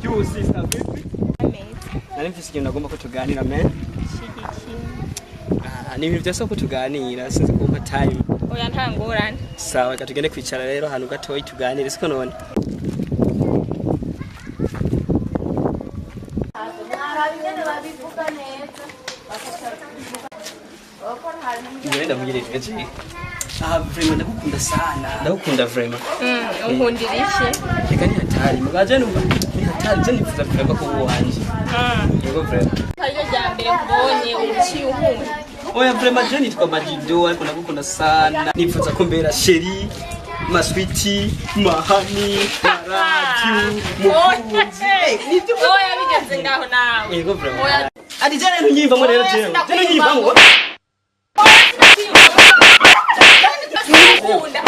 You sister, vipi? Nari mfise ikintu nagomba ko tuganira, man. Shigikiye. Ah, ni ibintu vyasaba ko tuganira, sinzi kumpa time. Oya, nta ngorane. Sawa, reka tugende kwicara rero ahantu gatoyi tuganire, siko none? Ngende ndamugirire je. Ah, vraiment ndagukunda sana. Ndagukunda vraiment. Unkundira iki? Reka ni hatari, mugaje numva ni hatari, je nifuza vraiment ko uwo wanje. Yego vraiment. Ariryo rya mbere nkubonye uciye unkunda. Oya, vraiment je nitwa Majido, ariko ndagukunda sana. Nifuza ko mbera chérie, ma sweetie, ma honey, ma love you, mukunzi. Nivyo. Oya, bigeze ngaho nawe. Yego vraiment. Oya. Ati je rero nyimvamo rero Oya, jewe. Je sinakwiyumvamo. nyimvamo. Ukunda.